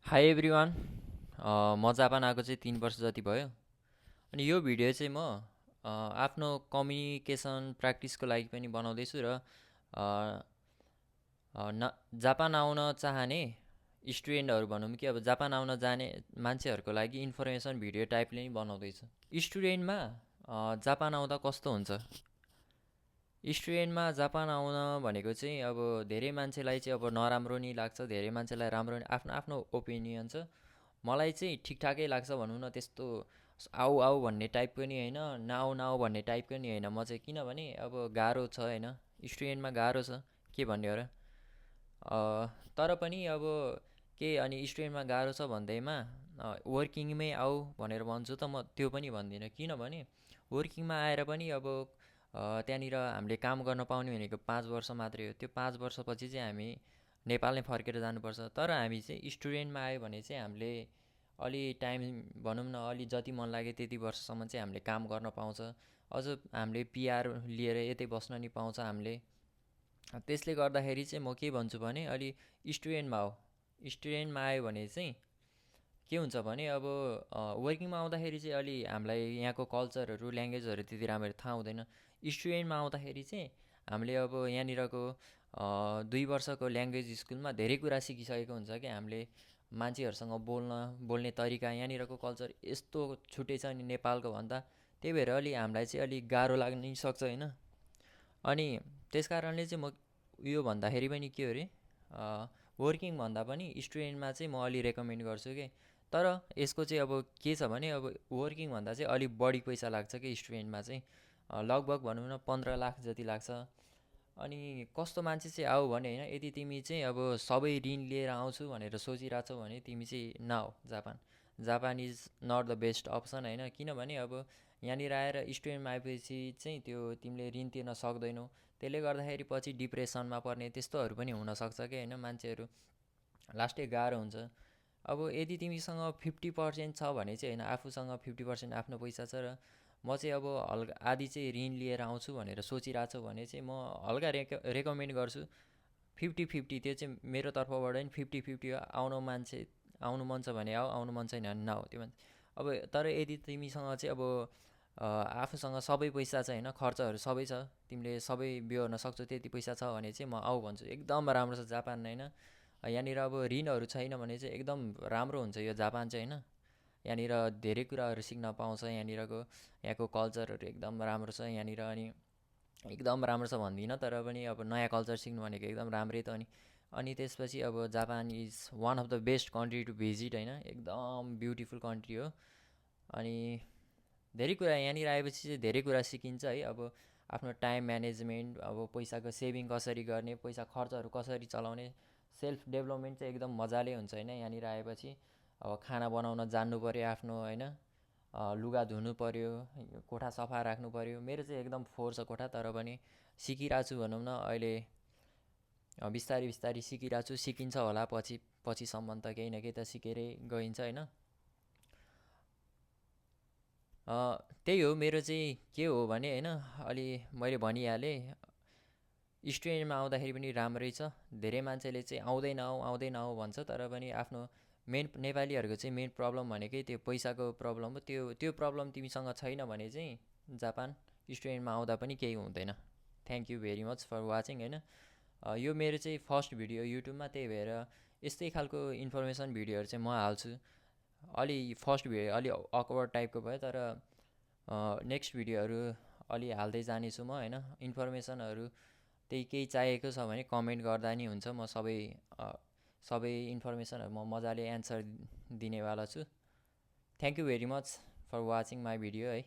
High everyone. म Japan आएको चाहिँ 3 वर्ष जति भयो। अनि यो भिडियो चाहिँ म आफ्नो कम्युनिकेसन प्र्याक्टिसको लागि पनि बनाउँदैछु र अ, न जापान आउन चाहने स्टुडेन्टहरू भनौँ कि अब जापान आउन जाने मान्छेहरूको लागि इन्फर्मेसन भिडियो टाइपले नै बनाउँदैछु। स्टुडेन्टमा जापान आउँदा कस्तो हुन्छ? स्टुडेन्टमा जापान आउन भनेको चाहिँ अब धेरै मान्छेलाई चाहिँ अब नराम्रो नि लाग्छ, धेरै मान्छेलाई राम्रो नि, आफ्नो आफ्नो ओपिनियन छ। मलाई चाहिँ ठिकठाकै लाग्छ भनौँ न, त्यस्तो आऊ आऊ भन्ने टाइपको नि होइन, नआऊ नआऊ भन्ने टाइपको नि होइन। म चाहिँ किनभने अब गाह्रो छ होइन, स्टुडेन्टमा गाह्रो छ, के भन्ने हो र। तर पनि अब के अनि स्टुडेन्टमा गाह्रो छ भन्दैमा वर्किङमै आऊ भनेर भन्छु त म त्यो पनि भन्दिनँ। किनभने वर्किङमा आएर पनि अब त्यहाँनिर हामीले काम गर्न पाउने भनेको 5 वर्ष मात्रै हो। त्यो 5 वर्षपछि चाहिँ हामी नेपाल नै फर्केर जानुपर्छ। तर हामी चाहिँ स्टुडेन्टमा आयो भने चाहिँ हामीले अलि टाइम भनौँ न, अलि जति मन लाग्यो त्यति वर्षसम्म चाहिँ हामीले काम गर्न पाउँछ। अझ हामीले पिआर लिएर यतै बस्न नि पाउँछ हामीले। त्यसले गर्दाखेरि चाहिँ म के भन्छु भने अलि स्टुडेन्टमा हो। स्टुडेन्टमा आयो भने चाहिँ के हुन्छ भने अब वर्किङमा आउँदाखेरि चाहिँ अलि हामीलाई यहाँको कल्चरहरू ल्याङ्ग्वेजहरू त्यति राम्ररी थाहा हुँदैन। स्टुडेन्टमा आउँदाखेरि चाहिँ हामीले अब यहाँनिरको 2 वर्षको ल्याङ्ग्वेज स्कुलमा धेरै कुरा सिकिसकेको हुन्छ कि हामीले मान्छेहरूसँग बोल्ने तरिका, यहाँनिरको कल्चर यस्तो छुट्टै छ नि नेपालको भन्दा। त्यही भएर अलि हामीलाई चाहिँ अलिक गाह्रो लाग्नै सक्छ होइन। अनि त्यस कारणले चाहिँ म यो भन्दाखेरि पनि के हो अरे, वर्किङ भन्दा पनि स्टुडेन्टमा चाहिँ म अलि रेकमेन्ड गर्छु कि। तर यसको चाहिँ अब के छ भने अब वर्किङ भन्दा चाहिँ अलिक बढी पैसा लाग्छ कि स्टुडेन्टमा चाहिँ। लगभग भनौँ न 15 लाख जति लाग्छ। अनि कस्तो मान्छे चाहिँ आऊ भने होइन, यदि तिमी चाहिँ अब सबै ऋण लिएर आउँछु भनेर सोचिरहेछौ भने तिमी चाहिँ नआऊ Japan. Japan is not the best option होइन। किनभने अब यहाँनिर आएर स्टुडेन्टमा आएपछि चाहिँ त्यो तिमीले ऋण तिर्न सक्दैनौ। त्यसले गर्दाखेरि पछि डिप्रेसनमा पर्ने त्यस्तोहरू पनि हुनसक्छ कि होइन, मान्छेहरू लास्टै गाह्रो हुन्छ। अब यदि तिमीसँग 50% छ भने चाहिँ होइन, आफूसँग 50% आफ्नो पैसा छ र म चाहिँ अब हल्का आधी चाहिँ ऋण लिएर आउँछु भनेर सोचिरहेको छु भने चाहिँ म हल्का रेकमेन्ड गर्छु 50-50। त्यो चाहिँ मेरो तर्फबाट नि 50-50 हो। आउनु मन छ भने आउनु मन छैन भने नआऊ त्यो मान्छे। अब तर यदि तिमीसँग चाहिँ अब आफूसँग सबै पैसा छ होइन, खर्चहरू सबै छ, तिमीले सबै बिहोर्न सक्छौ, त्यति पैसा छ भने चाहिँ म आऊ भन्छु। एकदम राम्रो छ जापान होइन। यहाँनिर अब ऋणहरू छैन भने चाहिँ एकदम राम्रो हुन्छ यो जापान चाहिँ होइन। यहाँनिर धेरै कुराहरू सिक्न पाउँछ। यहाँको कल्चरहरू एकदम राम्रो छ यहाँनिर। अनि एकदम राम्रो छ भन्दिनँ, तर पनि अब नयाँ कल्चर सिक्नु भनेको एकदम राम्रै त। अनि त्यसपछि अब Japan is one of the best country to visit होइन, एकदम ब्युटिफुल कन्ट्री हो। अनि धेरै कुरा यहाँनिर आएपछि चाहिँ धेरै कुरा सिकिन्छ है। अब आफ्नो टाइम म्यानेजमेन्ट, अब पैसाको सेभिङ कसरी गर्ने, पैसा खर्चहरू कसरी चलाउने, सेल्फ डेभलपमेन्ट चाहिँ एकदम मजाले हुन्छ होइन यहाँनिर आएपछि। अब खाना बनाउन जान्नु पऱ्यो आफ्नो होइन, लुगा धुनु पऱ्यो, कोठा सफा राख्नु पऱ्यो। मेरो चाहिँ एकदम फोहोर छ कोठा, तर पनि सिकिरहेको छु भनौँ न अहिले। बिस्तारै बिस्तारै सिकिरहेको छु, सिकिन्छ होला पछिसम्म त केही न केही त सिकेरै गइन्छ होइन। त्यही हो मेरो चाहिँ के हो भने होइन, अलि मैले भनिहालेँ स्टुडेन्टमा आउँदाखेरि पनि राम्रै छ। धेरै मान्छेले चाहिँ आउँदैन आऊ भन्छ, तर पनि आफ्नो नेपालीहरूको चाहिँ मेन प्रब्लम भनेकै त्यो पैसाको प्रब्लम हो। त्यो प्रब्लम तिमीसँग छैन भने चाहिँ जापान स्टुडेन्टमा आउँदा पनि केही हुँदैन। Thank you very much for watching होइन। यो मेरो चाहिँ फर्स्ट भिडियो युट्युबमा, त्यही भएर यस्तै खालको इन्फर्मेसन भिडियोहरू चाहिँ म हाल्छु। अलि फर्स्ट भिडियो अलि अकवर्ड टाइपको भयो, तर नेक्स्ट भिडियोहरू अलि हाल्दै जानेछु म होइन। इन्फर्मेसनहरू त्यही केही चाहिएको छ भने कमेन्ट गर्दा नि हुन्छ। म सबै इन्फर्मेसनहरू म मजाले एन्सर दिनेवाला छु। Thank you very much for watching my video है।